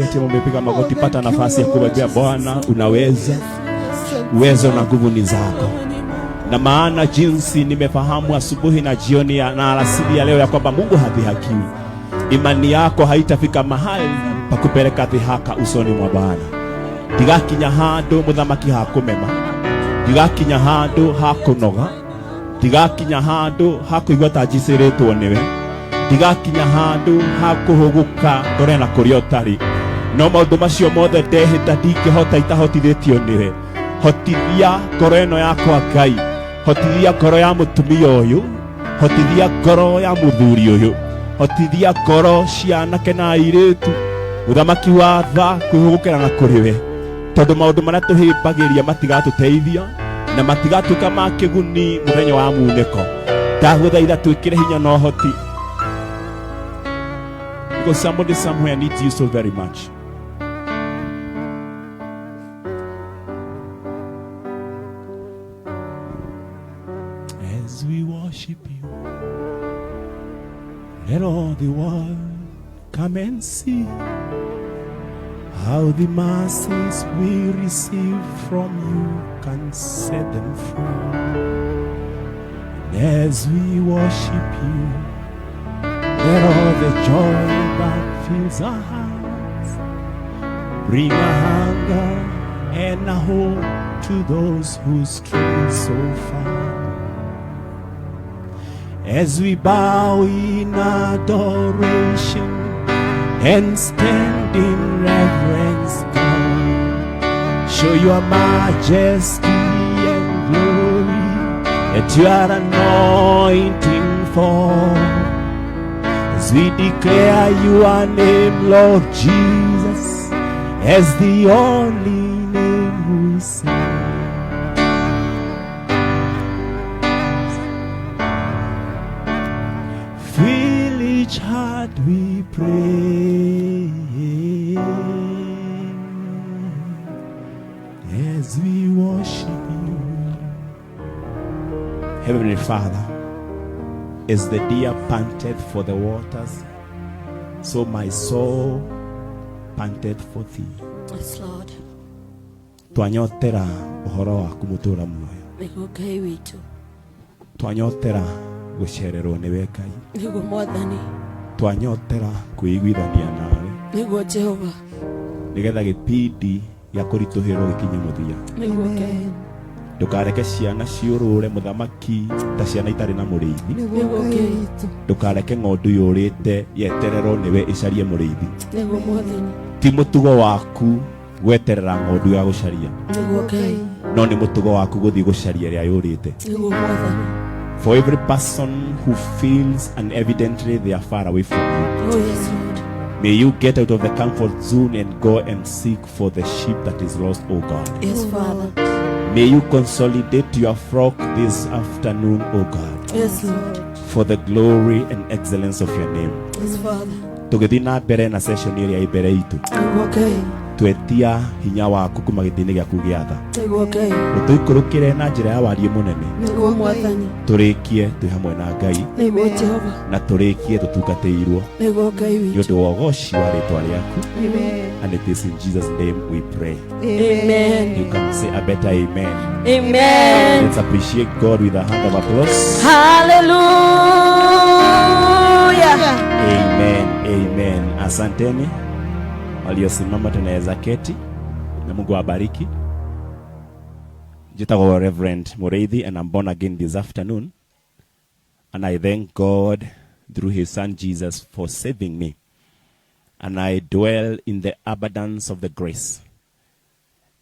Umepiga magoti, Oh, thank pata you, nafasi ya Lord kumwambia Jesus. Bwana, unaweza, uwezo na nguvu ni zako. Na maana jinsi nimefahamu asubuhi na jioni na alasiri ya leo ya kwamba Mungu hadhihakiwi. Imani yako haitafika mahali pa kupeleka dhihaka usoni mwa Bwana. Ndigakinya handu muthamaki hakumema, ndigakinya handu hakunoga, ndigakinya handu hakuigua ta njicĩrĩtwo nĩwe, ndigakinya handu hakuhuguka ndore na kũrĩa ũtarĩ. No maũndũ macio mothe ndehĩta ndingĩhota itahotithĩtio nĩwe. Hotithia ngoro ĩno yakwa Ngai, hotithia ngoro ya mũtumia ũyũ, hotithia ngoro ya mũthuri ũyũ, hotithia ngoro cia anake na airĩtu, mũthamaki wa tha kwĩhũgũkĩra na kũrĩ we, tondũ maũndũ marĩa tũhĩmbagĩria matigatũteithia na matigatuĩka ma kĩguni mũthenya wa munĩko. Ndagũthaitha twĩkĩre hinya na ũhoti, because somebody somewhere needs you so very much. As we worship you, let all the world come and see how the mercies we receive from you can set them free. And as we worship you, let all the joy that fills our hearts bring a hunger and a hope to those who stray so far. As we bow in adoration and stand in reverence, God, show your majesty and glory that your anointing fall. As we declare your name, Lord Jesus, as the only name we sing. Fill each heart, we pray, as we worship you. Heavenly Father, as the deer panteth for the waters, so my soul panteth for thee. Yes, Lord. Twanyotera ũhoro waku mũtũra muoyo. Nĩguo Ngai witũ. Twanyotera gũcererwo nĩwe Ngai. Nĩguo Mwathani. Twanyotera kwĩiguithania nawe. Nĩguo Jehova. Nĩgetha gĩbindi gĩa kũritũhĩrwo gĩkinye mũthia. Nĩguo Ngai. Ndũkareke ciana ciũrũre mũthamaki ta ciana itarĩ na mũrĩithi. Nĩguo Ngai. Ndũkareke ng'ondu yũrĩte yetererwo nĩwe ĩcarie mũrĩithi. Nĩguo Mwathani. Ti mũtugo waku gweterera ng'ondu ya gũcaria, Nĩguo Ngai. no nĩ mũtugo waku gũthiĩ gũcaria ĩrĩa yũrĩte. Nĩguo Mwathani. For every person who feels and evidently they are far away from you, Oh yes, Lord. may you get out of the comfort zone and go and seek for the sheep that is lost, O God. Yes, Father. May you consolidate your flock this afternoon, O God, Yes, Lord. for the glory and excellence of your name. Yes, Father. Tũgĩthiĩ na mbere na session ĩrĩa ĩ mbere itũ, Nĩguo Ngai. twetia hinya waku kuma gĩtĩ-inĩ gĩaku gĩa tha, Nĩguo Ngai. ũtũikũrũkĩre na njĩra ya wariĩ mũnene, Nĩguo Mwathani. tũrĩkie twĩ hamwe na Ngai, Nĩguo Jehova. na tũrĩkie tũtungatĩirwo Nĩguo Ngai nĩ witũ. ũndũ wa ũgoci wa rĩtwa rĩaku. Amen. And it is in Jesus' name we pray. Amen. You can say a better amen. Amen. Let's appreciate God with a hand of applause. Hallelujah. Amen. Amen. Asanteni waliosimama, tunaweza keti na Mungu awabariki. Njĩtagwo Reverend Mureithi and I'm born again this afternoon. And I thank God through his son Jesus for saving me. And I dwell in the abundance of the grace.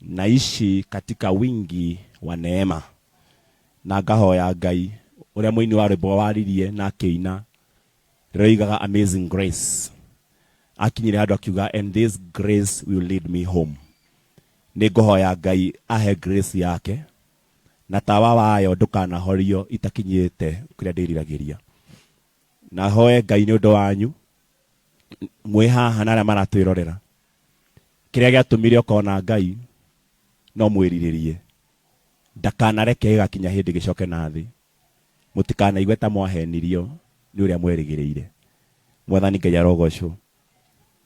Naishi katika wingi wa neema. Na ngahoya Ngai ũrĩa mũini wa rwĩmbo waririe na akĩina rĩroigaga Amazing Grace. Akinyire handũ akiuga, and this grace will lead me home. Nĩ ngũhoya Ngai ahe grace yake na tawa wayo ndũkanahorio itakinyĩte kũrĩa ndĩriragĩria. Na hoe Ngai nĩ ũndũ wanyu mwĩ haha na arĩa maratwĩrorera, kĩrĩa gĩatũmire ũkona Ngai no mwĩrirĩrie, ndakanareke gĩgakinya hĩndĩ gĩcoke na thĩ. Mũtikanaigue ta mwahenirio nĩ ũrĩa mwerĩgĩrĩire. Mwathani Ngai arogocwo.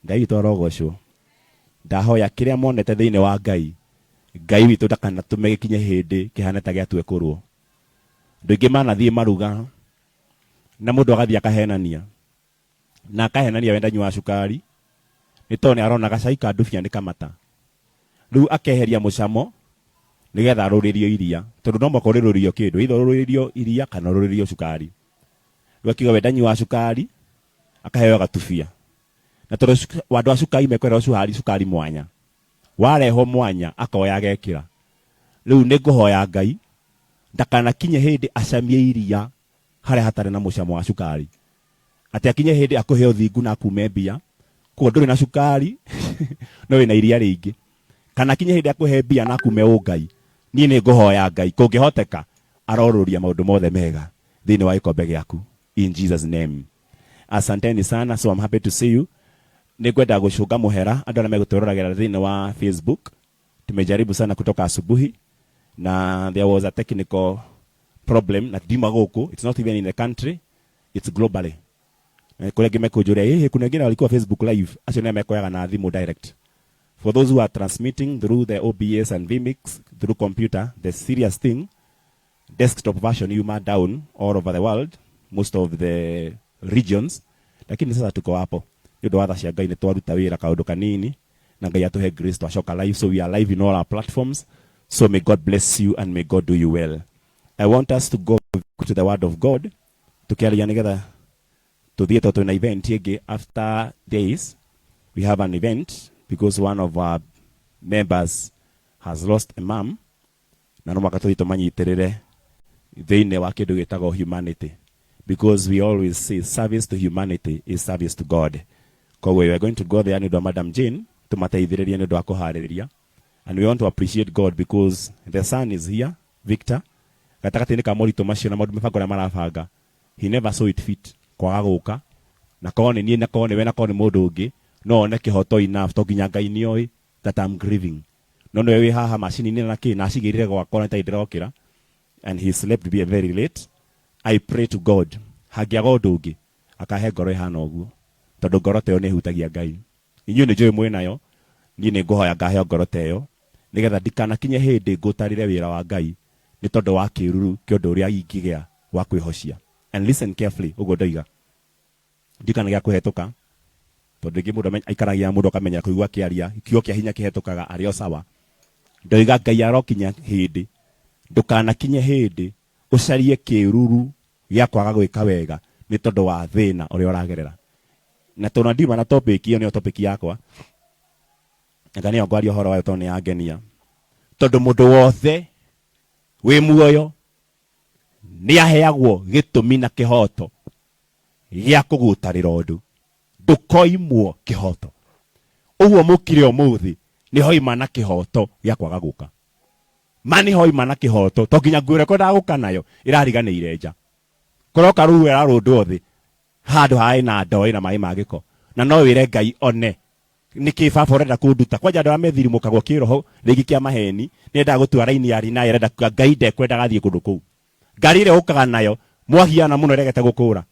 Ngai witũ arogocwo. Ndahoya kĩrĩa monete thĩinĩ wa Ngai, Ngai witũ ndakanatũme gĩkinye hĩndĩ kĩhane ta gĩatwekũrwo. Andũ aingĩ manathiĩ maruga na mũndũ agathiĩ akahenania na akahenania we ndanyuaga cukari nĩ tondũ nĩ arona gacai ka ndubia nĩ kamata. Rĩu akeheria mũcamo nĩgetha arũrĩrio iria tondũ no mũhaka ũrĩrũrio kĩndũ either ũrũrĩrio iria kana ũrũrĩrio cukari. Rĩu akiuga we ndanyuaga cukari akaheo gatubia na tondũ andũ a cukari mekwerwo cukari cukari mwanya warehwo mwanya akoya agekĩra. Rĩu nĩ ngũhoya Ngai ndakanakinye hĩndĩ acamie iria harĩa hatarĩ na mũcamo wa cukari atĩ akinye hĩndĩ akũhe ũthingu na akume mbia koguo ndũrĩ na cukari no wĩna iria rĩingĩ kana akinye hĩndĩ akũhe mbia na akume ũngai. Niĩ nĩ ngũhoya Ngai kũngĩhoteka arorũria maũndũ mothe mega thĩinĩ wa gĩkombe gĩaku in Jesus name. Asanteni sana, so I'm happy to see you. Nĩ ngwenda gũcũnga mũhera andũ arĩa megũtwĩroragĩra thĩinĩ wa Facebook. Tumejaribu sana kutoka asubuhi na there was a technical problem na ndiuma gũkũ, it's not even in the country, it's globally. Kũrĩa angĩ mekũnjũria ĩhĩ kuna wengine walikuwa Facebook live, acio nĩ mekoyaga na thimũ direct. For those who are transmitting through the OBS and vMix through computer, the serious thing, desktop version yuma down all over the world, most of the regions, lakini sasa tuko hapo nĩ ũndũ wa tha cia Ngai nĩ twaruta wĩra kaũndũ kanini na Ngai atũhe grace twacoka live, so we are live in all our platforms. So may God bless you and may God do you well. I want us to go to the word of God tukiaria nigetha tuthiĩ tondũ twĩna event ĩngĩ. After days we have an event because one of our members has lost a mom na no mũhaka tũthiĩ tũmanyitĩrĩre thĩinĩ wa kĩndũ gĩtagwo humanity, because we always say service to humanity is service to God. Koguo we are going to go there nĩ ũndũ wa Madam Jane, tũmateithĩrĩrie nĩ ũndũ wa kũharĩrĩria, and we want to appreciate God because the son is here, Victor, gatagatĩ-inĩ ka moritũ macio na maũndũ mĩbango ĩrĩa marabanga, he never saw it fit kwaga gũka. Na korwo nĩ niĩ na korwo nĩ we na korwo nĩ mũndũ ũngĩ no one kĩhoto enough to nginya Ngai nĩ oĩ that I'm grieving, no nĩwe wĩ haha macini-inĩ na kĩ na acigĩrire gwakwa na itarĩ ndĩrokĩra, and he slept be very late. I pray to God hangĩaga ũndũ ũngĩ akahe ngoro ĩhana ũguo tondũ ngoro ta ĩyo nĩ ĩhutagia Ngai. Inyuĩ nĩ njũĩ mwĩ nayo, niĩ nĩ ngũhoya ngaheo ngoro ta ĩyo nĩgetha ndikanakinye hĩndĩ ngũtarĩre wĩra wa Ngai nĩ tondũ wa kĩruru kĩa ũndũ ũrĩa ingĩgĩa wa kwĩhocia. And listen carefully ũguo ndoiga, ndikana gĩa kũhetũka tondũ rĩngĩ mũndũ aikaragia mũndũ akamenya kũigua akĩaria kiugo kĩa hinya kĩhetũkaga arĩ o sawa. Ndoiga Ngai arokinya hĩndĩ ndũkanakinye hĩndĩ ũcarie kĩruru gĩa kwaga gwĩka wega nĩ tondũ wa thĩna ũrĩa ũragerera. Na tondũ ndiuma na topic ĩyo, nĩyo topic yakwa anga nĩyo ngwaria ũhoro wayo tondũ nĩ yangenia, tondũ mũndũ wothe wĩ muoyo nĩ aheagwo gĩtũmi na kĩhoto gĩa kũgũtarĩra ũndũ. Ndũkoimwo kĩhoto. Ũguo mũkire ũmũthĩ nĩ hoima na kĩhoto gĩa kwaga gũka, ma nĩ hoima na kĩhoto to nginya nguo ĩrĩa kwendaga gũka nayo ĩrariganĩire nja kũroka rũhuho ĩrarũndwo thĩ handũ harĩ na ndoo ĩna maĩ ma gĩko, na no wĩre Ngai one nĩkĩ baba ũrenda kũnduta kwanja. Andũ arĩa methirimũkagwo kĩroho rĩngĩ kĩa maheni nĩendaga gũtua raini ya rina ĩrenda kuga Ngai ndekwendaga thiĩ kũndũ kũu. Ngari ĩrĩa ũkaga nayo mwahiana mũno ĩregete gũkũra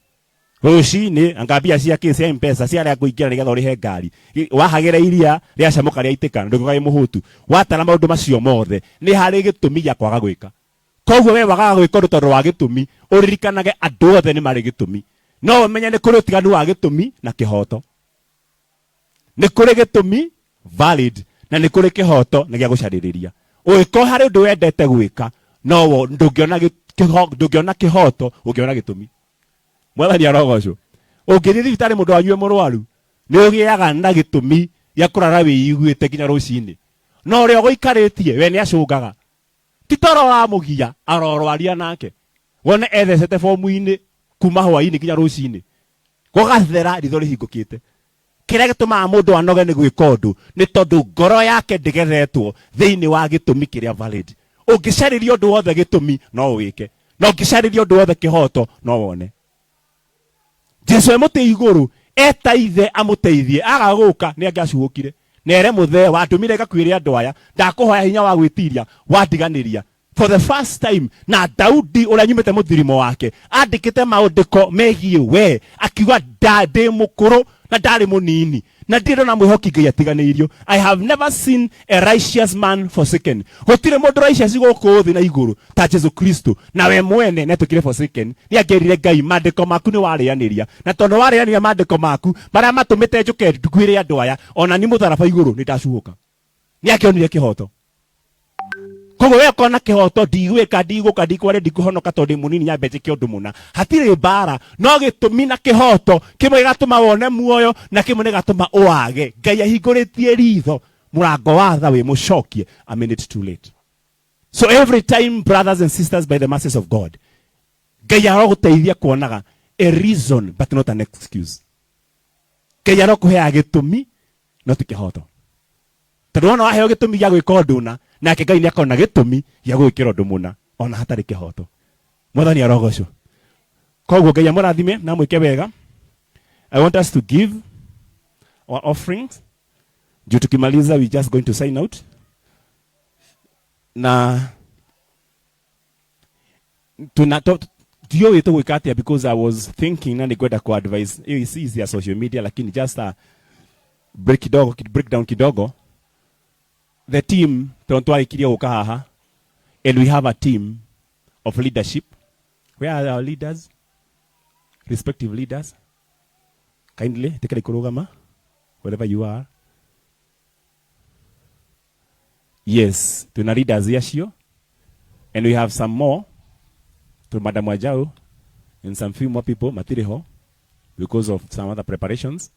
rũcinĩ, anga mbia cia kĩ cia mpesa ciarĩa kũingĩra nĩgetha ũrĩhe ngari wahagĩra iria rĩacamũka rĩaitĩka ndũngĩũka wĩ mũhũtu. Watara maũndũ macio mothe nĩ harĩ gĩtũmi gĩa kwaga gwĩka. Koguo we wagaga gwĩka ũndũ tondũ wa gĩtũmi, ũririkanage andũ othe nĩ marĩ gĩtũmi. No ũmenye nĩ kũrĩ ũtiganu wa gĩtũmi na kĩhoto. Nĩ kũrĩ gĩtũmi valid na nĩ kũrĩ kĩhoto nĩ gĩa gũcarĩrĩria. Ũngĩkorwo harĩ ũndũ wendete gwĩka no ndũngĩona kĩhoto, ũngĩona gĩtũmi. Mwathani arogocwo. Ũngĩthiĩ thibitarĩ mũndũ wanyu e mũrwaru nĩ ũgĩaga na gĩtũmi gĩa kũrara wĩiguĩte nginya rũcinĩ, no ũrĩa ũgũikarĩtie we nĩ acũngaga ti toro wamũgia arorwaria nake wone ethecete bomu-inĩ kuma hwaĩ-inĩ nginya rũcinĩ gũgathera ritho rĩhingũkĩte. Kĩrĩa gĩtũmaga mũndũ anoge nĩ gwĩka ũndũ nĩ tondũ ngoro yake ndĩgethetwo thĩinĩ wa gĩtũmi kĩrĩa valid. Ũngĩcarĩria ũndũ wothe gĩtũmi no wĩke, na ũngĩcarĩria ũndũ wothe kĩhoto no wone. Jesu e mũtĩ igũrũ eta ithe amũteithie, aga gũka nĩ angĩacuhũkire na ere mũthee wandũmire ngakuĩre andũ aya, ndakũhoya hinya wa gwĩtiria wandiganĩria for the first time. Na Daudi ũrĩa nyumĩte mũthirimo wake andĩkĩte maũndĩko megiĩ we akiuga ndĩ mũkũrũ na ndarĩ mũnini. Na ndirĩ ndona mwĩhoki Ngai atiganĩirio. I have never seen a righteous man forsaken. Gũtirĩ mũndũ righteous gũkũ thĩ na igũrũ ta Jesu Kristo. Na we mwene nĩ atuĩkire forsaken. Nĩ angĩerire Ngai, maandĩko maku nĩ warĩanĩria. Na tondũ warĩanĩria maandĩko maku marĩa matũmĩte njũke nduguĩre andũ aya, ona ni mũtharaba igũrũ nĩ ndacuhũka. Nĩ akĩonire kĩhoto. Koguo we ũkona kĩhoto, ndigwĩka, ndigũka, ndikwaria, ndikũhonoka tondũ ndĩ mũnini, nyambe njĩke ũndũ mũna. Hatirĩ mbara, no gĩtũmi na kĩhoto kĩmwe gĩgatũma wone muoyo na kĩmwe gĩgatũma ũage. Ngai ahingũrĩtie ritho, mũrango wa tha wĩ mũcokie a minute too late. So every time, brothers and sisters, by the mercies of God, Ngai arogũteithia kuonaga a reason but not an excuse. Ngai arokũheaga gĩtũmi no ti kĩhoto. Tondũ wona waheo gĩtũmi gĩa gwĩka ũndũ ũna, nake Ngai nĩ akona gĩtũmi gĩa gũgwĩkĩra ũndũ mũna ona hatarĩ kĩhoto. Mwathani arogocwo. Koguo Ngai amũrathime na amwĩke wega. I want us to give our offerings. Juu tukimaliza we just going to sign out. Na tuna to, ndiũĩ tũgwĩka atĩa, because I was thinking na nĩngwenda ku advise hiyo si ya social media, lakini just a break kidogo, breakdown kidogo. The team, tondũ twarĩkirie gũka haha and we have a team of leadership. Where are our leaders, respective leaders? Kindly tikĩrĩ kũrũgama wherever you are. Yes, tuna leaders acio and we have some more to Madam Wajau and some few more people matirĩ ho because of some other preparations.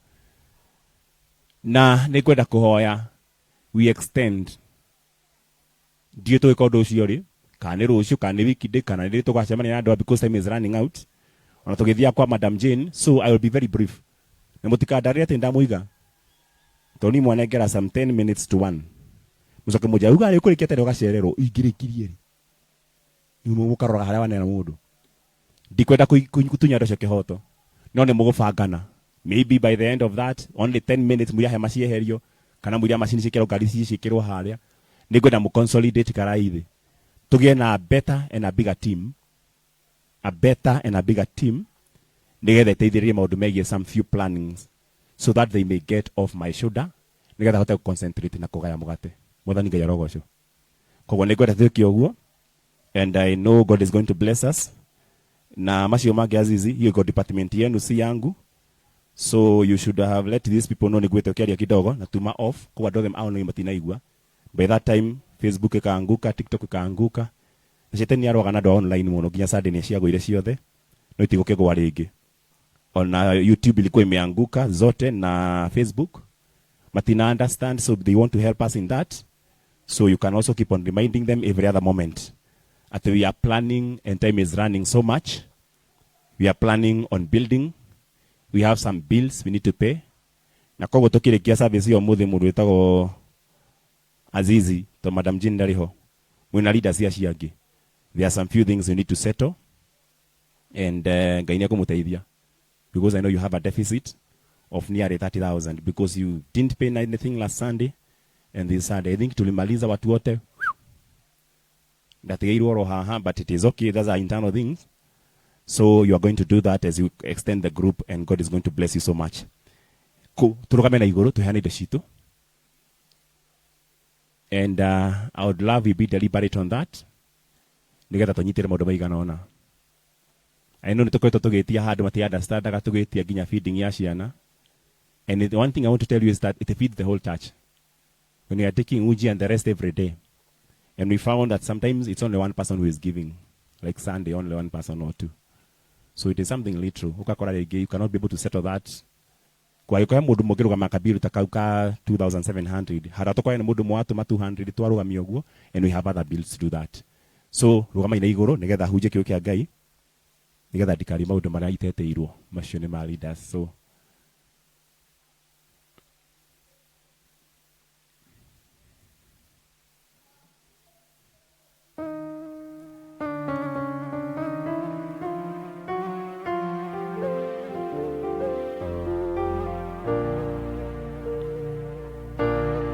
Na nĩ ngwenda kũhoya we extend, ndiũĩ tũgĩka ũndũ ũcio rĩ, kana nĩ rũciũ, kana nĩ weekday, kana nĩ rĩ tũgacemania na andũ, because time is running out ona tũgĩthiaga kwa Madam Jane. So I will be very brief na mũtikandarĩre atĩ ndamũiga, tondũ ni mwanengera some 10 minutes to 1, mũcoke mũnjĩre uga rĩ ũkũrĩkia tene ũgacererwo. Ingĩrĩkirie rĩ, mũkarora harĩa wanena mũndũ. Ndikwenda gũtunya andũ acio kĩhoto, no nĩ mũgũbangana. Maybe by the end of that only 10 minutes, mũira hema cieherio kana mũira macini ciĩkĩrwo, ngari ciĩkĩrwo harĩa. Nĩ ngwenda mũ consolidate karaithi, tũgĩe na better and a bigger team, a better and a bigger team, nĩgetha ĩteithĩrĩrie maũndũ megiĩ some few plannings so that they may get off my shoulder, nĩgetha hote concentrate na kũgaya mũgate. Mwathani Ngai arogocwo. Koguo nĩ ngwenda twĩke ũguo and I know God is going to bless us. Na macio mangĩ, Azizi, hiyo iko department yenu, si yangu, so you should have let these people know. Nĩguĩte ũkĩaria kidogo na tuma off kwa andũ othe ao nĩ matinaigua. By that time Facebook ikaanguka, TikTok ikaanguka, na cetani arwaga na andũ a online mũno. Nginya Sunday nĩ ciagũire ciothe, no itigũkĩgwa rĩngĩ. Ona YouTube ilikuwa imeanguka zote na Facebook. Matina understand, so they want to help us in that. So you can also keep on reminding them every other moment at we are planning and time is running so much. We are planning on building, we have some bills we need to pay. Na koguo tukirikia service iyo muthi, mundu witagwo Azizi, to Madam Jean ndarĩ ho, mwĩna leaders acio angĩ, there are some few things you need to settle and Ngai nĩ ekũmũteithia, because I know you have a deficit of nearly 30,000 because you didn't pay anything last Sunday and this Sunday. I think tulimaliza watu wote, ndatigĩirwo oro haha, but it is okay, those are internal things. So you are going to do that as you extend the group and God is going to bless you so much. Tũrũgame na igũrũ tũheane indo citũ and I would love you be deliberate on that, nigetha tũnyitĩre maũndũ maigana ũna. I know nĩ tũkoretwo tũgĩtia handũ mati understandaga, tũgĩtia nginya feeding ya ciana. And one thing I want to tell you is that it feeds the whole church when we are taking uji and the rest every day. And we found that sometimes it's only one person who is giving, like Sunday only one person or two. So it is something literal. Ukakora rĩngĩ you cannot be able to settle that. Kwagĩkorwo he mũndũ mũngĩrũgama kabiru ta kau ka 2700, harĩa tũkorwo nĩ mũndũ mwatũma 200, twarũgamia ũguo and we have other bills to do that. So rũgamai na igũrũ nĩgetha hunjie kiugo kĩa Ngai, nĩgetha ndikarie maũndũ marĩa iteteirwo. Macio nĩ ma leaders. So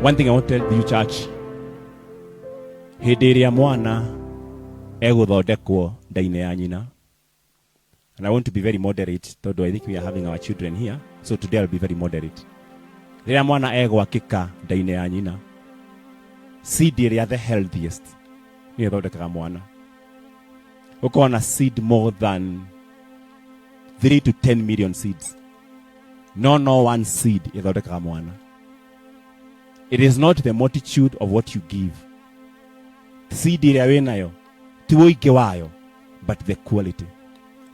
one thing I want to tell you, church, hĩndĩ ĩrĩa mwana egũthondekwo nda-inĩ ya nyina, and I want to be very moderate tondũ I think we are having our children here, so today I'll be very moderate. Rĩrĩa mwana egwakĩka nda-inĩ ya nyina, seed ĩrĩa the healthiest nĩyo ĩthondekaga mwana. Ũkorwo na seed more than 3 to 10 million seeds, no one seed ĩthondekaga mwana. It is not the multitude of what you give. Seed ĩrĩa wĩnayo ti ũingĩ wayo, but the quality.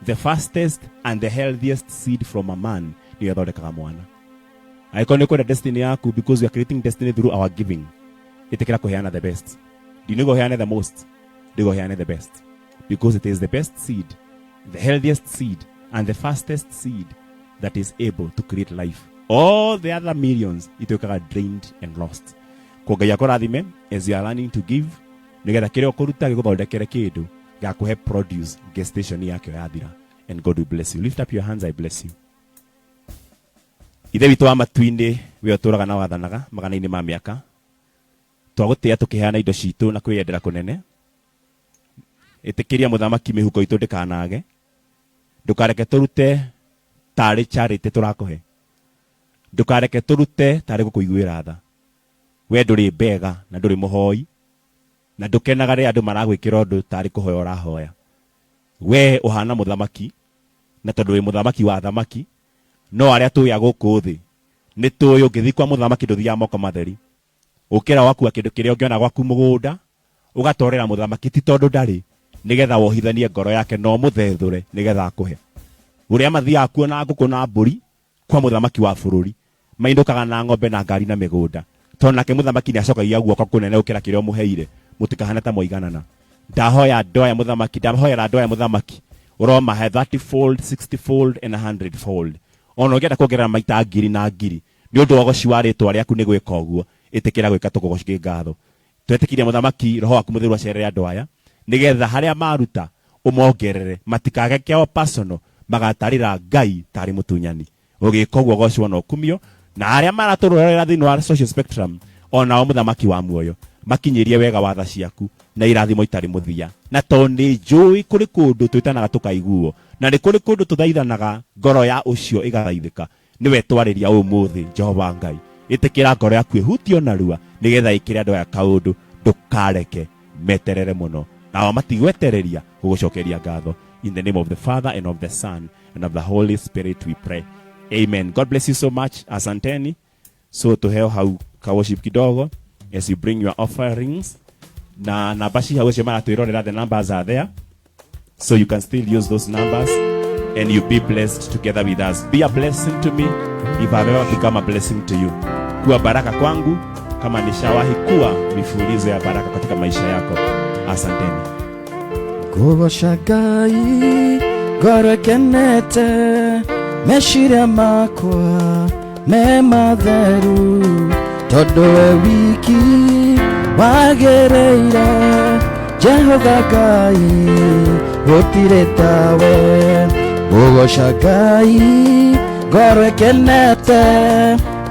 The fastest and the healthiest seed from a man nĩyo ĩthondekaga mwana. Angĩkorwo nĩ ũkwenda destiny yaku, because we are creating destiny through our giving, ĩtĩkĩra kũheana the best. Ndinĩguo ũheane the most, ndĩguo ũheane the best, because it is the best seed, the healthiest seed and the fastest seed that is able to create life. All the other millions ituĩkaga drained and lost. Kwa Ngai akũrathime as you are learning to give, nĩgetha kĩrĩa ũkũruta gĩgũthondekere kĩndũ gĩakũhe produce gestation yakĩo yathira. And God will bless you. Lift up your hands, I bless you. Ithe witũ wa matu-inĩ, we ũtũraga na wathanaga magana-inĩ ma mĩaka, twagũtĩĩa tũkĩheana indo citũ na kwĩyendera kũnene. Ĩtĩkĩria mũthamaki mĩhuko itũ ndĩkanage, ndũkareke tũrute tarĩ charity tũrakũhe, ndũkareke tũrute tarĩ gũkũiguĩra tha. We ndũrĩ mbega na ndũrĩ mũhoi, na ndũkenaga rĩrĩa andũ maragwĩkĩra ũndũ tarĩ kũhoya ũrahoya. We ũhana mũthamaki, na tondũ wĩ mũthamaki wa athamaki, no arĩa tũĩ a gũkũ thĩ nĩ tũĩ ũngĩthiĩ kwa mũthamaki ndũthiaga moko matheri. Ũkĩra wakua kĩndũ kĩrĩa ũngĩona gwaku mũgũnda ũgatwarĩra mũthamaki, ti tondũ ndarĩ, nĩgetha wohithanie ngoro yake na ũmũthethũre nĩgetha akũhe. Ũrĩa mathiaga kuona ngũkũ na mbũri kwa mũthamaki wa bũrũri, mainũkaga na ng'ombe na ngari na mĩgũnda, tondũ nake mũthamaki nĩ acokagia guoko kũnene gũkĩra kĩrĩa ũmũheire. Mũtikahane ta mwoiganana. Ndahoya andũ aya mũthamaki, ndahoera andũ aya mũthamaki, ũromahe 30 fold, 60 fold and 100 fold. Ona ũngĩenda kuongerera maita ngiri na ngiri, nĩ ũndũ wa ũgoci wa rĩtwa rĩaku nĩ gwĩka ũguo, ĩtĩkĩra gwĩka tũkũgoci ngatho. Twetĩkirie mũthamaki roho waku mũtheru acerere andũ aya, nĩgetha harĩa maruta ũmongerere, matikage kĩao personal, magatarĩra Ngai tarĩ mũtunyani. Ũgĩka ũguo gocwo na ũkumio, na arĩa maratũrorera thĩinĩ wa social spectrum, onao mũthamaki wa muoyo makinyĩrie wega wa tha ciaku na irathimo itarĩ mũthia. Na tondũ nĩ njũĩ kũrĩ kũndũ twĩtanaga tũkaiguo, na nĩ kũrĩ kũndũ tũthaithanaga ngoro ya ũcio ĩgathaithĩka, nĩwe twarĩria ũmũthĩ. Jehova Ngai, ĩtĩkĩra ngoro yaku ĩhutio narua, nĩgetha ĩkĩre andũ aya kaũndũ. Ndũkareke meterere mũno, nao matigwetereria gũgũcokeria ngatho. In the name of the Father and of the Son and of the Holy Spirit we pray, amen. God bless you so much. Asanteni. So tuheo hau ka worship kidogo as you bring your offerings, na namba ci hau, acio maratwĩrorera, the numbers are there, so you can still use those numbers and you be blessed together with us. Be a blessing to me if I've ever become a blessing to you. Kuwa baraka kwangu kama nishawahi kuwa mifulizo ya baraka katika maisha yako. Asanteni. Ngũgoca Ngai ngoro ĩkenete, meciria makwa me matheru, tondũ we wiki wagĩrĩire. Jehova Ngai, gũtirĩ tawe. Ngũgoca Ngai ngoro ĩkenete,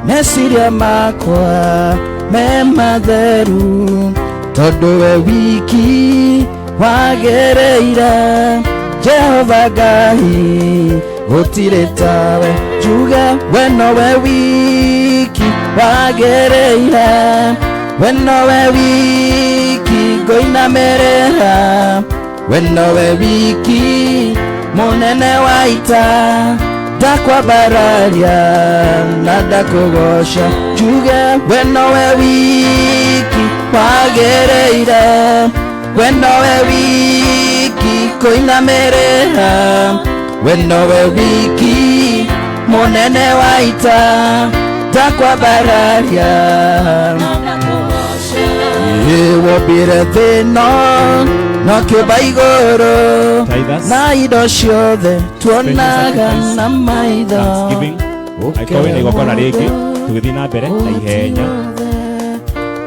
meciria makwa me matheru, tondũ we wiki wagĩrĩire. Jehova Ngai, gũtirĩ tawe. Njuge we nowe wiki wagĩrĩire, we nowe wiki ngũinamĩrĩra, we nowe wiki mũnene wa ita, ndakwambararia na ndakũgoca. Njuge we nowe wiki wagĩrĩire, we nowe wiki kũinamĩrĩra, we nowe wiki mũnene wa ita, ndakwambararia. Wombire thĩ no kĩũmba igũrũ Tithers. na indo ciothe tuonaga na maitho. Thanksgiving. Angĩkorwo wĩna igongona rĩngĩ, tũgĩthiĩ na mbere na ihenya.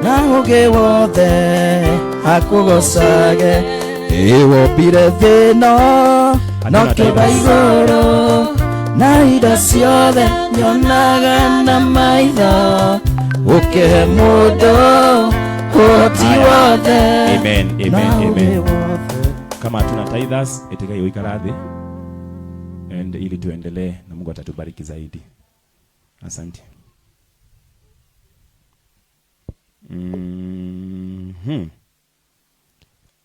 Na ũgĩ wothe akũgocage. Ĩ wombire thĩ no kĩũmba igũrũ na indo ciothe nyonaga na maitho, ũkĩhe mũndũ ũhoti Haya. wothe Amen, amen, na amen. ũgĩ wothe. Kama hatuna tithers, itikai uikara thĩ and ili tuendelee na Mungu atatubariki zaidi. Asante.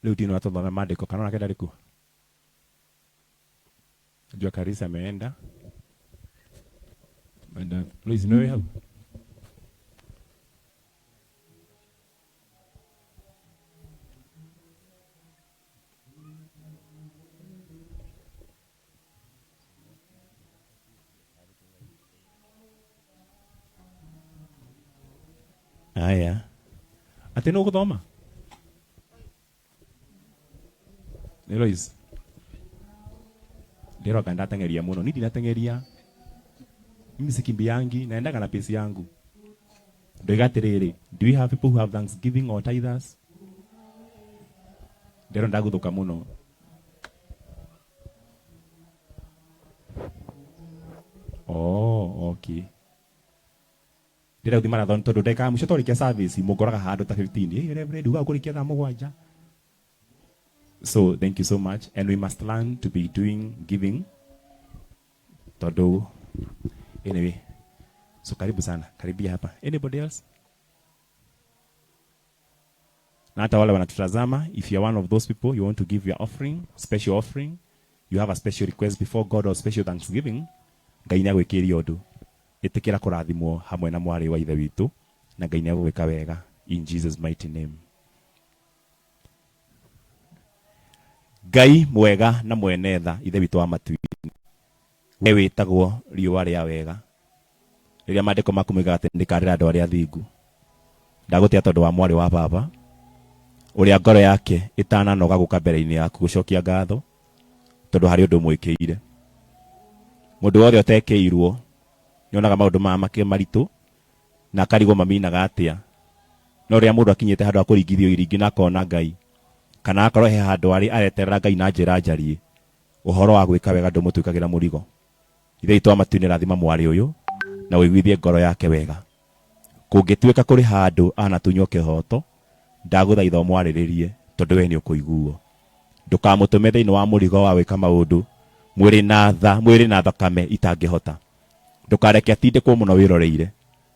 Rĩu ndino atũthome maandĩko kana onake ndarĩ kuo. Najua Karisa ameenda. Ameenda. Lois, nĩwe wĩ hau? Aya. Atĩ nũ ũgũthoma? Nĩ Lois. Ndĩroka ndateng'eria mũno. Niĩ ndinateng'eria. Mimi sikimbiangi, naendaga na pace yangu. Ndoiga atĩrĩrĩ, do we have people who have thanksgiving or tithers? Ndĩrona ndaguthũka mũno. Oh, okay. Ndĩrenda gũthiĩ marathon tondũ ndagĩka ya mũico twarĩkia service mũngoraga handũ ta 15. Hey, Reverend, ugaga kũrĩkia thaa mũgwanja. So thank you so much and we must learn to be doing giving tondũ anyway. So karibu sana. Karibia hapa. Anybody else? Na hata wale wanatutazama, if you are one of those people you want to give your offering, special offering, you have a special request before God or special thanksgiving, Ngai nĩ agwĩkĩria ũndũ. Ĩtĩkĩra kũrathimwo hamwe na mwarĩ wa ithe witũ na Ngai nĩ agũgwĩka wega in Jesus mighty name. Ngai mwega na mwene tha, ithe witũ wa matu-inĩ, we wĩtagwo riũa rĩa wega, rĩrĩa maandĩko maku moigaga atĩ ndĩkarĩra andũ arĩa athingu. Ndagũtĩa tondũ wa mwarĩ wa baba, ũrĩa ngoro yake ĩtananoga gũka mbere-inĩ yaku gũcokia ngatho, tondũ harĩ ũndũ ũmwĩkĩire. Mũndũ wothe ũtekĩirwo nĩonaga maũndũ maya makĩ maritũ na akarigwo maminaga atĩa. No rĩrĩa mũndũ akinyĩte handũ ha kũringithio iringi na akona Ngai, kana akorwo he handũ arĩ areterera Ngai na njĩra njariĩ, ũhoro wa gwĩka wega ndũmũtuĩkagĩra mũrigo. Ithe witũ wa matu-inĩ rathima mwarĩ ũyũ na ũiguithie ngoro yake wega. Kũngĩtuĩka kũrĩ handũ anatunywo kĩhoto, ndagũthaitha ũmwarĩrĩrie tondũ we nĩũkũiguo. Ndũkamũtũme thĩinĩ wa mũrigo wa gwĩka maũndũ mwĩrĩ na tha, mwĩrĩ na thakame itangĩhota. Ndũkareke atindĩkwo mũno wĩroreire.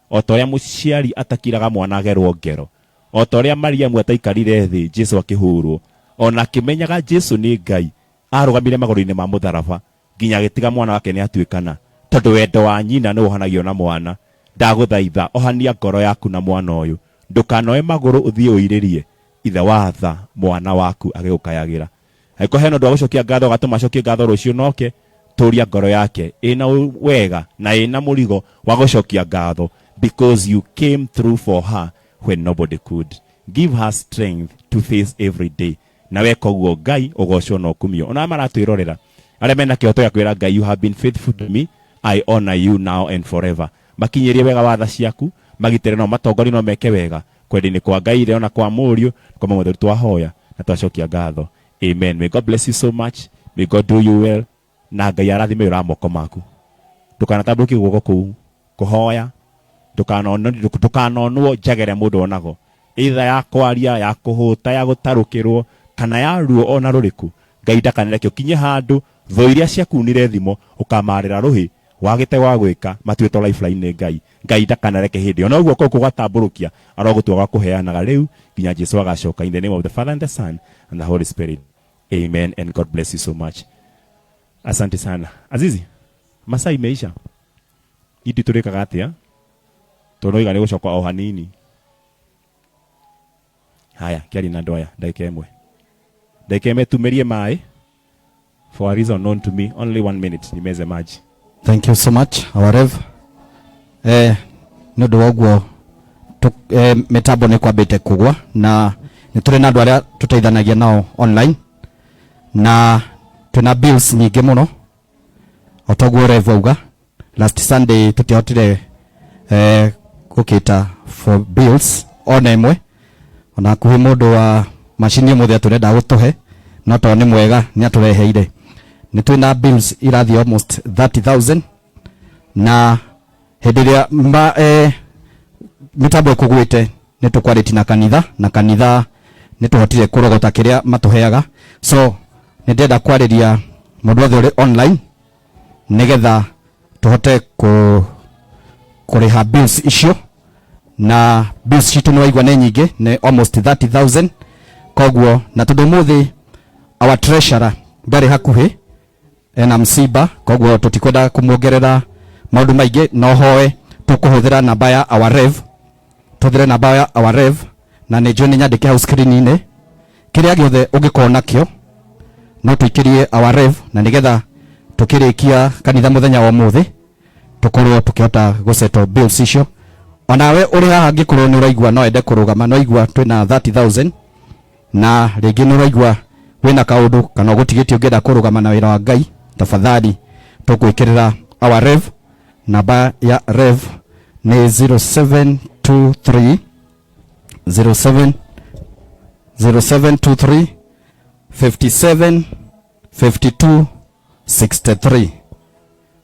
O ta ũrĩa mũciari atakiraga mwana agerwo ngero, o ta ũrĩa Mariamu ataikarire thĩ Jesu akĩhũrwo, o na akĩmenyaga Jesu nĩ Ngai, arũgamire magũrũ-inĩ ma mũtharaba nginya agĩtiga mwana wake nĩ atuĩkana, tondũ wendo wa nyina nĩ wohanagio na mwana. Ndagũthaitha, ohania ngoro yaku na mwana ũyũ. Ndũkanoe magũrũ ũthiĩ ũirĩrie Ithe wa tha mwana waku agĩgũkayagĩra. Angĩkorwo hena ũndũ wa gũcokia ngatho ũgatũma acokie ngatho rũciũ noke, tũria ngoro yake ĩna wega na ĩna mũrigo wa gũcokia ngatho because you came through for her when nobody could. Give her strength to face every day. Na weka ũguo Ngai ũgocwo na ũkumio. Ona arĩa maratwĩrorera, arĩa mena kĩhoto gĩa kwĩra Ngai you have been faithful to me, I honor you now and forever. Makinyĩrie wega wa tha ciaku, magitĩre na ũmatongorie na ũmeke wega. Kwenda-inĩ kwa Ngai Ithe ona kwa Mũriũ, kwa Mũtheru twahoya na twacokia ngatho. Amen. May God bless you so much. May God do you well. Na Ngai arathime wĩra wa moko maku. Ndũkanatambũrũkie guoko kũu kũhoya, ndũkanonwo njaga ĩrĩa mũndũ onago, either ya kwaria, ya kũhũta, ya gũtarũkĩrwo, kana ya ruo ona rũrĩkũ. Ngai ndakanareke ũkinye handũ thũ iria ciakunire thimo ũkamarĩra rũhĩ wagĩte gwa gwĩka matuĩtwo lifeline nĩ Ngai. Ngai ndakanareke hĩndĩ ĩyo. No guoko kũu gũgatambũrũkia arogũtua gwa kũheanaga rĩu nginya Jesu agacoka. In the name of the Father and the Son and the Holy Spirit. Amen and God bless you so much. Asante sana. Azizi, masaa imeisha. Ithuĩ tũrĩkaga atĩa? Tondũ noiga nĩ gũcoka o hanini. Haya, kĩaria na andũ aya ndagĩka ĩmwe. Ndagĩka ĩmwe tumerie maĩ for a reason known to me. Only one minute nimeze maji. Thank you so much our Rev. Eh, nĩ ũndũ wa ũguo mĩtambo nĩ kwambĩte kũgwa na nĩ tũrĩ na andũ arĩa tũteithanagia nao online na twĩna bills nyingĩ mũno o toguo Rev auga last Sunday tũtiahotire gũkĩta for bills ona ĩmwe ona hakuhĩ mũndũ wa macini ũmũthĩ atũrenda gũtũhe no tondũ nĩ mwega nĩ atũreheire nĩ twĩna bills irathiĩ almost 30,000 na hĩndĩ ĩrĩa mĩtambo ĩkũgwĩte nĩ tũkwarĩti na kanitha na kanitha nĩ tũhotire kũrogota kĩrĩa matũheaga so nĩ ndĩrenda kwarĩria mũndũ wothe ũrĩ online nĩgetha tũhote kũrĩha bills icio Na bills citũ nĩ waigua nĩ nyingĩ, nĩ almost 30,000. Koguo na tondũ ũmũthĩ our treasurer ndarĩ hakuhĩ, ena msiba, koguo tũtikwenda kũmuongerera maũndũ maingĩ. No hoe tũkũhũthĩra namba ya our rev, tũhũthĩre namba ya our rev, na nĩ njũĩ nĩ nyandĩke hau screen-inĩ. Kĩrĩa gĩothe ũngĩkorwo nakĩo no tũikĩrie our rev, na nĩgetha tũkĩrĩkia kanitha mũthenya wa ũmũthĩ tũkorwo tũkĩhota gũsettle bills icio. Onawe ũrĩ haha, angĩkorwo nĩ ũraigua no ende kũrũgama, no igua twĩna 30,000, na rĩngĩ nĩ ũraigua wĩna kaũndũ kana ũgũtigĩtie ũngĩenda kũrũgama na wĩra wa Ngai, tafadhali tũkwĩkĩrĩra our rev. Namba ya rev nĩ 0723 07 0723 57 52 63,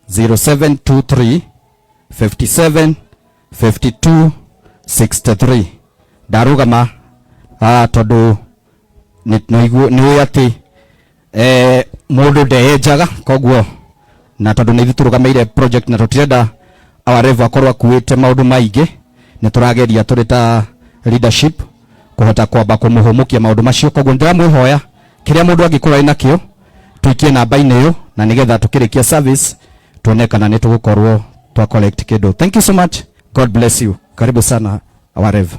0723 57 52 63. Ndarũgama tondũ nĩ atĩ mũndũ ndeyenjaga. Koguo na tondũ nĩ ithuĩ tũrũgamĩire project na tũtirenda our rev akorwo akuĩte maũndũ maingĩ, nĩ tũrageria tũrĩ ta leadership kũhota kwamba kũmũhũmũkia maũndũ macio. Koguo ndĩramwĩhoya, kĩrĩa mũndũ angĩkorwo arĩ nakĩo tũikie namba-inĩ ĩyo, na nĩgetha tũkĩrĩkia service tuone kana nĩ tũgũkorwo twa collect kĩndũ. Thank you so much, God bless you. Karibu sana, our rev.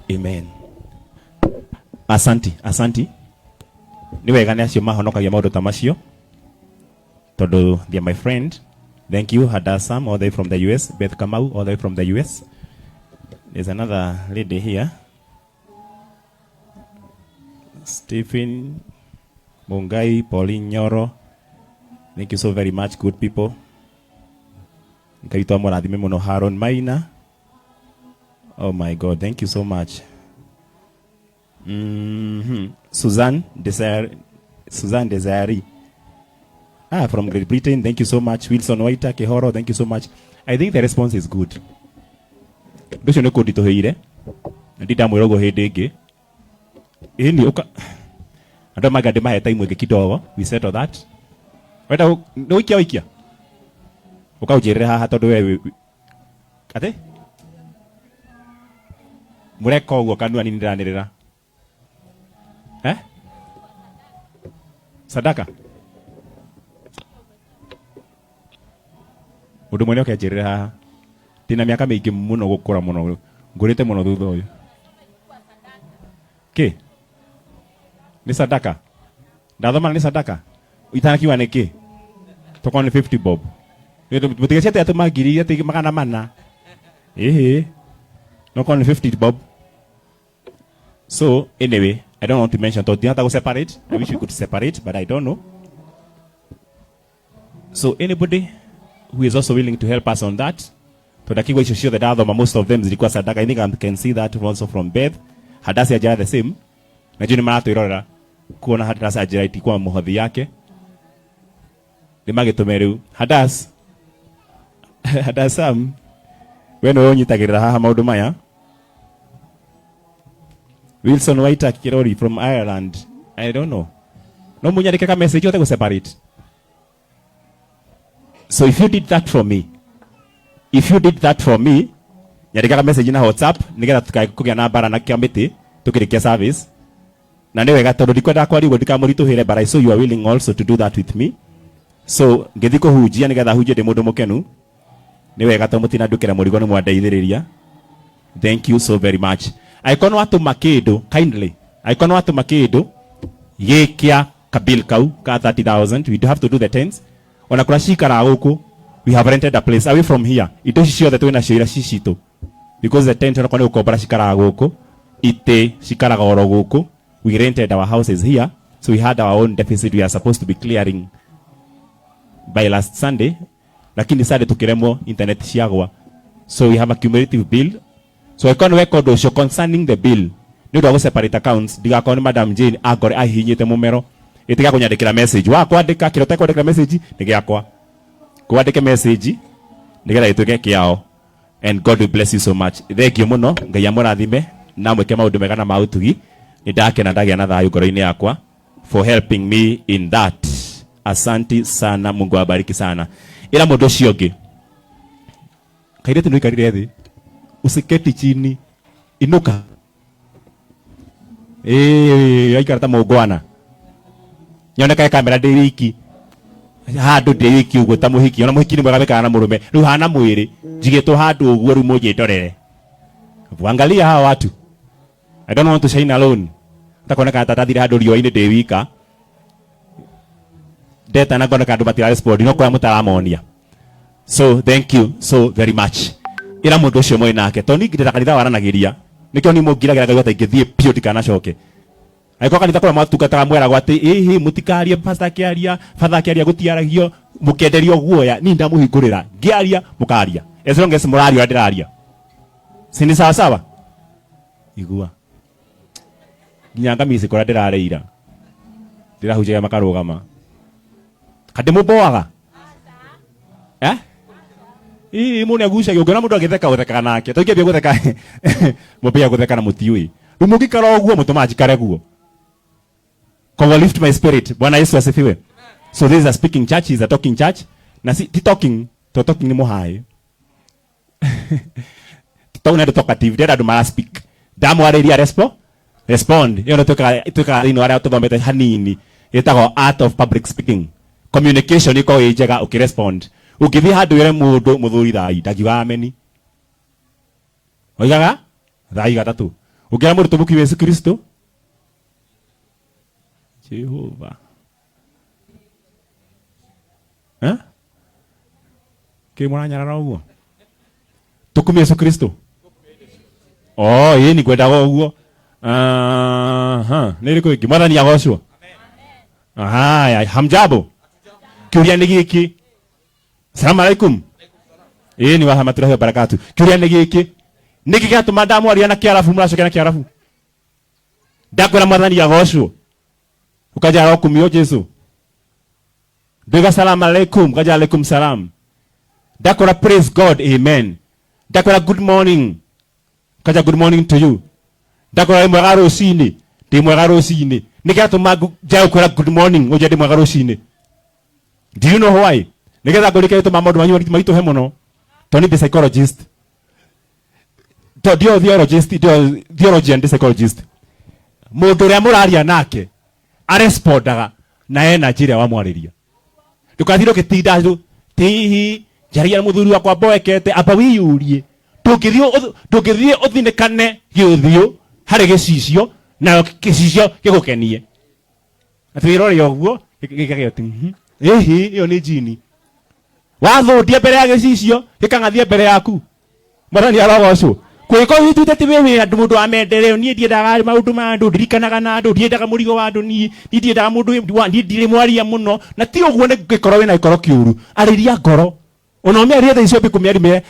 Amen. Asanti, asanti. Nĩ wega nĩ acio mahonokagia maũndũ ta macio tondũ they are my friend. Thank you, Hadassam, all the way from the US. Beth Kamau, all the way from the US. There's another lady here, Stephen Mungai, Pauline Nyoro. Thank you so very much, good people. Ngai witũ amũrathime mũno. Haron Maina, oh my God, thank you so much. Suzanne Desire, Suzanne Desire. Ah, from Great Britain, thank you so much. Wilson Waita Kehoro, thank you so much. I think the response is good. Ũndũ ũcio nĩ kũnditũhĩire na ndindamwĩra ũguo hĩndĩ ĩngĩ. Ĩni ũka andũ manga ndĩmahe time ĩngĩ kidogo, we settle that. Wenda nĩ ũikia waikia ũkaũnjĩrĩre haha tondũ we atĩ mũreka ũguo kanua nini ndĩranĩrĩra, eh? Sadaka mũndũ mwene oke anjĩrĩre haha. Ndĩna mĩaka mĩingĩ mũno gũkũra mũno, ngũrĩte mũno thutha ũyũ. Kĩ nĩ sadaka? Ndathoma nĩ sadaka itanakiuga nĩ kĩ, tokorwo nĩ 50 bob. Mũtigeciate atĩ ma ngiri atĩ 400, ĩhĩ, nokorwo nĩ 50 bob. So anyway, I don't want to mention tondũ ndinahota gũ separate. I wish we could separate, but I don't know. So anybody who is also willing to help us on that, tondũ akigwa icio ciothe ndathoma, most of them zilikuwa sadaka. I think I can see that also from Beth Hadasi Ajara, the same. Na njui nĩ maratwĩrorera kuona Hadasi Ajara itikuwa mũhothi yake nĩ magĩtũme rĩu. Hadas, Hadasam, we nĩwe ũnyitagĩrĩra haha maũndũ maya. Wilson Waita Kirori from Ireland, I don't know, no munyandĩke ka message yote gũ separate. So if you did that for me, if you did that for me, nyandĩkaga message na WhatsApp nĩgetha tũkae kũgĩa na mbara na kĩamĩtĩ tũkĩrĩkia service. Na nĩ wega tondũ ndikwendaga kwaria ũguo ndikamũritũhĩre, but I saw you are willing also to do that with me. So ngĩthiĩ kũhunjia nĩgetha hunjie ndĩ mũndũ mũkenu. Nĩ wega tondũ mũtinandukĩra mũrigo, nĩ mwandeithĩrĩria. Thank you so very much. Angĩkorwo nĩ watũma kĩndũ, kindly, angĩkorwo nĩ watũma kĩndũ gĩkĩa kabill kau ka 30,000, we do have to do the tents. Ona kũrĩa cikaraga gũkũ, we have rented a place away from here. Indo ici ciothe twĩ nacio ira ci citũ, because the tent onakorwo nĩ gũkombora cikaraga gũkũ, itĩ cikaraga oro gũkũ. We rented our houses here, so we had our own deficit we are supposed to be clearing by last Sunday, lakini Sunday tukiremwo, internet ciagwa, so we have a cumulative bill. So angĩkorwo nĩ weka ũndũ ũcio concerning the bill nĩ ũndũ wa gũ separate accounts, ndigakorwo nĩ Madam Jane angore ahihinyĩte mũmero, ĩtiga kũnyandĩkĩra message wa kwandĩka kĩrĩa ũtekwandĩkĩra message nĩ gĩakwa, kwandĩke message nĩgetha gĩtuĩke kĩao. And God will bless you so much. Thank you mũno. Ngai amũrathime na mwĩke maũndũ mega na ma ũtugi. Nĩ ndakena, ndagĩa na thayũ ngoro-inĩ yakwa. for helping me in that. Asanti sana, Mungu awabariki sana. Ila mundu ucio ungi kairĩtu nĩ ũikarire thĩ, usiketi chini, inuka. Ĩĩ, aikara ta mũngwana, nyonekae kamera ndĩ wiki handũ ndĩ wiki ũguo ta mũhiki. Ona mũhiki nĩ mwega wĩkara na mũrũme rĩu hana mwĩrĩ njigĩtwo handũ ũguo rĩu mũnjĩndorere. Angalia hawa watu. I don't want to shine alone. Takoneka ta ndathire handũ riũa-inĩ ndĩ wika ndetana ngoneka andũ matira respond no kũrĩa mũtaramonia. So thank you so very much. Ĩra mũndũ ũcio mwĩ nake to ningĩ ndĩra kanitha waranagĩria nĩkĩo ni mũngiragĩra ngaigua ta ingĩthiĩ biũ ndikanacoke. Angĩkorwo kanitha kũrĩa mwatungataga mweragwo atĩ ĩhĩ mũtikarie pastor akĩaria, father akĩaria gũtiaragio, mũkenderio guoya, niĩ ndamũhingũrĩra ngĩaria mũkaria as long as mũraria ũrĩa ndĩraria, si ni sawa sawa? Igua nginya ngamisi kũrĩa ndĩrarĩira ndĩrahunjagia makarũgama kandĩmũmboaga eh ii mũndũ nĩagucagia ũngĩona mũndũ agĩtheka ũthekaga nake to ingĩambia gũtheka mũmbia gũtheka na mũtiũĩ rĩu mũngĩikara ũguo mũtũmaga njikare guo. Koguo lift my spirit. Bwana Yesu asifiwe. So this is a speaking church, is a talking church. Na si ti talking, to talking ni muhae. Talking na talkative, ndĩrenda andũ mara speak. Ndamwarĩria respond. Ĩyo nĩ twĩkaga thĩinĩ wa arĩa tũthomete hanini. Ĩtagwo art of public speaking. Communication ĩkoragwo ĩ njega ũkĩrespond. Ũngĩthiĩ handũ wĩre mũndũ mũthuri thai, ndangiuga ameni. Oigaga thai gatatũ. Ũngĩra mũndũ tũmũkiwe Yesu Kristo, Jehova. Eh? Kĩ mũranyarara ũguo? Tũkumie Yesu Kristo. Oh, ĩĩ nĩ ngwendaga ũguo. Aha, nĩ ĩrĩkũ ĩngĩ? Mwathani agocwo. Haya, hamjambo. Kĩũria nĩ gĩkĩ. Salamu alaikum. Ĩĩ ni wa rahmatullahi wa barakatuh. Kĩũria nĩ gĩkĩ. Nĩkĩ gĩatũma ndamwaria na Kĩarabu mũracokia na Kĩarabu? Ndakwĩra mwathani agocwo. Ukaja arokumio Jesu. Ndauga salamu alaikum, ukaja alaikum salam. Ndakwĩra praise God, amen. Ndakwĩra good morning, ukaja good morning to you. Ndakwĩra wĩ mwega rũcinĩ, ndĩ mwega rũcinĩ. Nĩ gĩatũma njage gũkwĩra good morning, ũnjĩre ndĩ mwega rũcinĩ. Do you know why? Nĩgetha ngũrĩke gĩtũma maũndũ manyu maritũhe mũno. Tondũ niĩ ndĩ psychologist. To ndio theologist, ndio theologian, ndĩ psychologist. Mũndũ ũrĩa mũraria nake arespondaga na energy ĩrĩa wamwarĩria. Ndũgathiĩ ũgĩtinda rĩu, tihi njaria na mũthuri wakwa mboekete, amba wĩyũrie. Ndũngĩthiĩ ũthinĩkane gĩũthiũ harĩ gĩcicio nayo gĩcicio gĩgũkenie. Atĩ wĩrore ũguo gĩkagĩa atĩ ĩhĩ ĩyo nĩ jini. Wathũndia mbere ya gĩcicio gĩkang'athia mbere yaku. Mwathani arogocwo. Kwĩko witũ ti wewe andũ mũndũ wa mendereo, niĩ ndiendaga maũndũ ma andũ, ndirikanaga na andũ, ndiendaga mũrigo wa andũ, niĩ ndiendaga mũndũ wa, niĩ ndirĩ mwaria mũno. Na ti ũguo nĩ gĩkorwo wĩna gĩkoro kĩũru. Arĩria ngoro. Ona ũmĩarie thaa icio ũngĩkũmĩaria mĩre,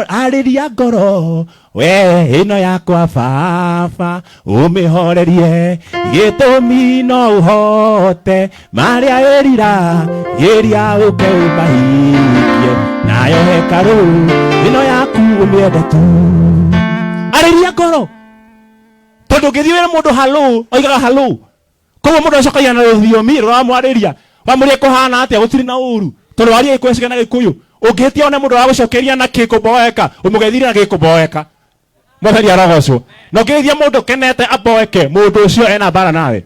arĩria ngoro, we ĩno yakwa baba, ũmĩhorerie, gĩtũmi no ũhote, marĩa ĩrira, geria ũke ũmahingie, nayo hekarũ ĩno yaku ũmĩende tu. Arĩria ngoro. Tondũ ũngĩthiĩ wĩre mũndũ hello, oigaga hello. Koguo mũndũ acokagia na rũthiomi rũramwarĩria. Wamũria kũhana atĩa, gũtirĩ na ũru. Tondũ waria Gĩkũyũ cigana Gĩkũyũ. Ũngĩhĩtia one mũndũ aragũcokeria na kĩkũmboeka, ũmũgeithirie na gĩkũmboeka. Mwathani arogocwo. Na ũngĩgeithia mũndũ ũkenete amboeke, mũndũ ũcio ena mbara nawe.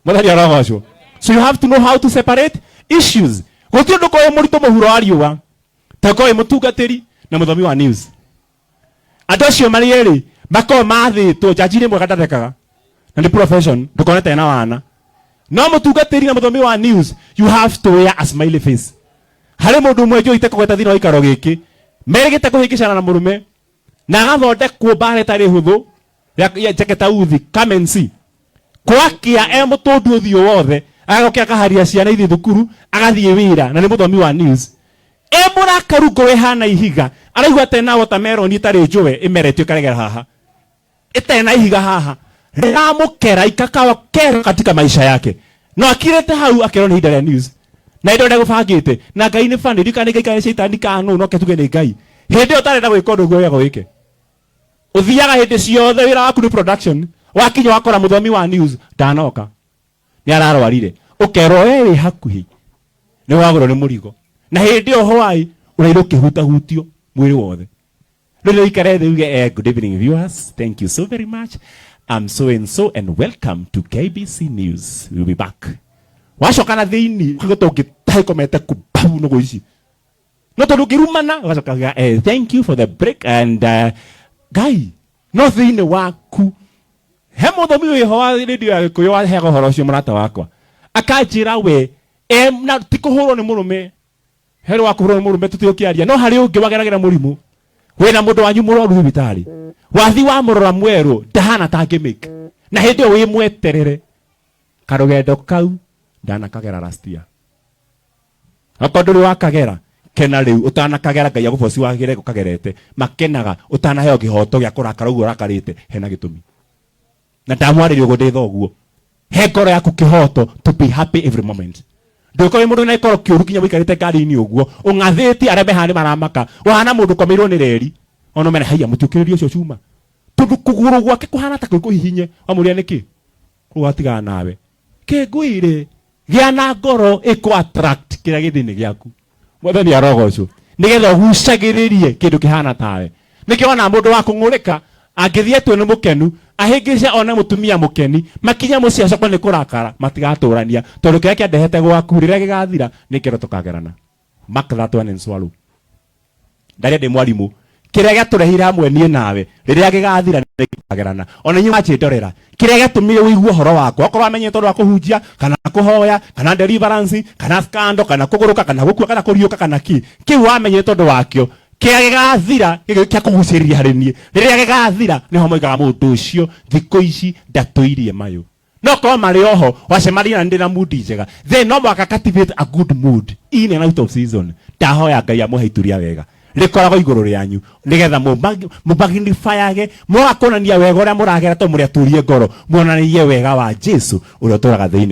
Mwathani arogocwo. So you have to know how to separate issues. Gũtirĩ ũndũ ũkoragwo mũritũ mũhuro wa riũa ta ũkorwo wĩ mũtungatĩri na mũthomi wa news. Andũ acio marĩ erĩ makoragwo mathĩtwo, njanji rĩmwe ndathekaga na nĩ profession, ndũkone ta ena wana. No mũtungatĩri na mũthomi wa news, you have to wear a smiley face. Harĩ mũndũ ũmwe njũĩ itekũgweta thĩinĩ wa gĩikaro gĩkĩ, merĩgĩte kũhĩngĩcana na mũrũme na agathondekwo mbara ĩtarĩ hũthũ ya njeke ta uthi, come and see. Gwakĩa e mũtũndu ũthiũ wothe, agokĩa akaharia ciana ithiĩ thukuru, agathiĩ wĩra na nĩ mũthomi wa news. E mũrakaru ngoro ĩhana ihiga, araigua ta ena watermelon ĩtarĩ njũe ĩmeretio ĩkaregera haha. Ĩtarĩ na ihiga haha. Rĩramũkera ikakawa kero katika maisha yake. No akirĩte hau akerwo nĩ ihinda rĩa news. Na indo ndegũbangĩte. Na Ngai nĩ funny, ndikana nĩ Ngai kana nĩ caitani kana nũ, no ketuge nĩ Ngai. Hĩndĩ ĩyo ũtarenda gwĩka ũndũ ũguo wega wĩke. Ũthiaga hĩndĩ ciothe wĩra waku nĩ production. Wakinya wakora mũthomi wa news ndanoka. Nĩ ararwarire. Ũkerwo we wĩ hakuhĩ. Nĩ wagũrwo nĩ mũrigo. Na hĩndĩ ĩyo hwaĩ ũrairwo ũkĩhutahutio mwĩrĩ wothe. Rĩrĩa ũikare thĩ uge good evening viewers, thank you so very much. I'm so and so and welcome to KBC News. We'll be back. Wacoka na thĩinĩ ũkĩgũta ũngĩtaĩkomete kubabu nũgũ ici. No tondũ ũngĩrumana ũgacoka uga thank you for the break and Ngai no thĩinĩ waku he mũthomi wĩho wa radio ya Gĩkũyũ waheaga ũhoro ũcio mũrata wakwa akanjĩra we na ti kũhũrwo nĩ mũrũme herĩ wa kũhũrwo nĩ mũrũme tũtigũkĩaria no harĩ ũngĩ wageragĩra mũrimũ wĩna mũndũ wanyu mũrwaru thibitarĩ wathi wa mũrora mwerũ ndahana tangĩmĩka na hĩndĩ ĩyo wĩ mweterere karũgendo kau ndanakagera last year okorwo ndũrĩ wakagera kena rĩu ũtanakagera Ngai agũboci wagĩre ũkagerete makenaga ũtanaheo kĩhoto gĩa kũrakara ũguo ũrakarĩte hena gĩtũmi na ndamwarĩria ũguo ndĩ thoguo he ngoro yaku kĩhoto to be happy every moment ndũkorwo mũndũ na ikoro kĩũru kinya ũikarĩte ngari-inĩ ũguo ũng'athĩtie arĩa me haha nĩ maramaka ũhana mũndũ ũkomeirwo nĩ reri ona mena haiya mũtiũkĩrĩrie ũcio cuma tondũ kũgũrũ gwake kũhana ta kwĩ kũhihinye wamũria nĩkĩ kũu atigana nawe kĩngũire gĩa na ngoro ĩkũ attract kĩrĩa gĩ thĩinĩ gĩaku mwathani arogocwo nĩgetha ũgucagĩrĩrie kĩndũ kĩhana tawe nĩkĩo wona mũndũ wa kũng'ũrĩka angĩthiĩ atue nĩ mũkenu ahĩngĩce one mũtumia mũkeni makinya mũciĩ acokwo nĩ kũrakara matigatũrania tondũ kĩrĩa kĩandehete gwaku rĩrĩa gĩgathira nĩ kĩro tũkagerana. Mark that one and swallow. Ndaria ndĩ mwarimũ kĩrĩa gĩatũrehire hamwe niĩ nawe rĩrĩa gĩgathira nĩ gĩkagerana ona inyuĩ mwacĩndorera kĩrĩa gĩatũmire ũigue ũhoro wakwa okorwo wamenyete ũndũ wa kũhunjia kana kũhoya kana deliverance kana scandal kana kũgũrũka kana gũkua kana kũriũka kana kĩ kĩu wamenyete ũndũ wakĩo kĩrĩa gĩgathira gĩkĩ kĩa kũgucĩrĩria harĩ niĩ rĩrĩa gĩgathira nĩho moigaga mũndũ ũcio thikũ ici ndatũirie mayũ no korwo marĩ oho wacemania na ndĩ na mood njega then no mũhaka cultivate a good mood in and out of season ndahoya Ngai amũhe ituria wega rĩkoragwo igũrũ rĩanyu nĩgetha mũmagnifyage mwaga kuonania wega ũrĩa mũragera tondũ mũrĩ atũrie ngoro muonanie wega wa Jesu ũrĩa ũtũraga thĩinĩ.